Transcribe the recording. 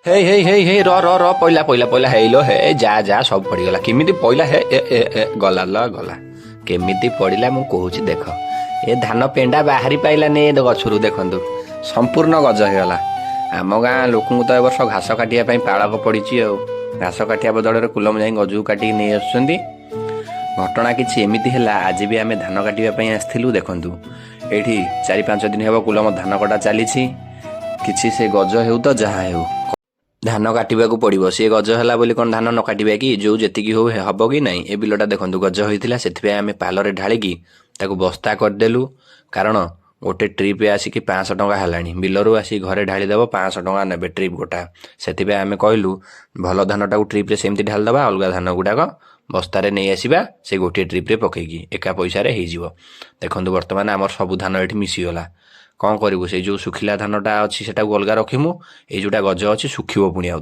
ହେଇ ହେଇ ହେଇ ହେଇ, ର ର ର, ପଇଲା ପଇଲା ପଇଲା, ହେଇଲୋ ହେ, ଯା ଯା, ସବୁ ପଡ଼ିଗଲା। କେମିତି ପଇଲା ହେ? ଏ ଏ ଏ, ଗଲା ଲ ଗଲା। କେମିତି ପଡ଼ିଲା ମୁଁ କହୁଛି ଦେଖ। ଏ ଧାନ ପେଣ୍ଡା ବାହାରି ପାଇଲାନି ଏ ଗଛରୁ, ଦେଖନ୍ତୁ ସମ୍ପୂର୍ଣ୍ଣ ଗଜ ହେଇଗଲା। ଆମ ଗାଁ ଲୋକଙ୍କୁ ତ ଏ ବର୍ଷ ଘାସ କାଟିବା ପାଇଁ ପାଳକ ପଡ଼ିଛି, ଆଉ ଘାସ କାଟିବା ବଦଳରେ କୁଲମ ଯାଇ ଗଜକୁ କାଟିକି ନେଇ ଆସୁଛନ୍ତି। ଘଟଣା କିଛି ଏମିତି ହେଲା, ଆଜି ବି ଆମେ ଧାନ କାଟିବା ପାଇଁ ଆସିଥିଲୁ। ଦେଖନ୍ତୁ ଏଇଠି 4-5 ଦିନ ହେବ କୁଲମ ଧାନ କଟା ଚାଲିଛି। କିଛି ସେ ଗଜ ହେଉ ତ ଯାହା ହେଉ, ଧାନ କାଟିବାକୁ ପଡ଼ିବ। ସିଏ ଗଜ ହେଲା ବୋଲି କ'ଣ ଧାନ ନ କାଟିବା କି? ଯେଉଁ ଯେତିକି ହଉ ହବ କି ନାହିଁ? ଏ ବିଲଟା ଦେଖନ୍ତୁ ଗଜ ହୋଇଥିଲା, ସେଥିପାଇଁ ଆମେ ପାଲରେ ଢାଳିକି ତାକୁ ବସ୍ତା କରିଦେଲୁ। କାରଣ ଗୋଟେ ଟ୍ରିପ୍ ଆସିକି 500 ଟଙ୍କା ହେଲାଣି। ବିଲରୁ ଆସି ଘରେ ଢାଳିଦେବ, 500 ଟଙ୍କା ନେବେ ଟ୍ରିପ୍ ଗୋଟା। ସେଥିପାଇଁ ଆମେ କହିଲୁ ଭଲ ଧାନଟାକୁ ଟ୍ରିପ୍ରେ ସେମିତି ଢାଳିଦେବା, ଅଲଗା ଧାନ ଗୁଡ଼ାକ ବସ୍ତାରେ ନେଇ ଆସିବା, ସେ ଗୋଟିଏ ଟ୍ରିପ୍ରେ ପକେଇକି ଏକା ପଇସାରେ ହେଇଯିବ। ଦେଖନ୍ତୁ ବର୍ତ୍ତମାନ ଆମର ସବୁ ଧାନ ଏଠି ମିଶିଗଲା। କ'ଣ କରିବୁ? ସେଇ ଯେଉଁ ଶୁଖିଲା ଧାନଟା ଅଛି ସେଟାକୁ ଅଲଗା ରଖିମୁ, ଏଇ ଯେଉଁଟା ଗଜ ଅଛି ଶୁଖିବ ପୁଣି ଆଉ।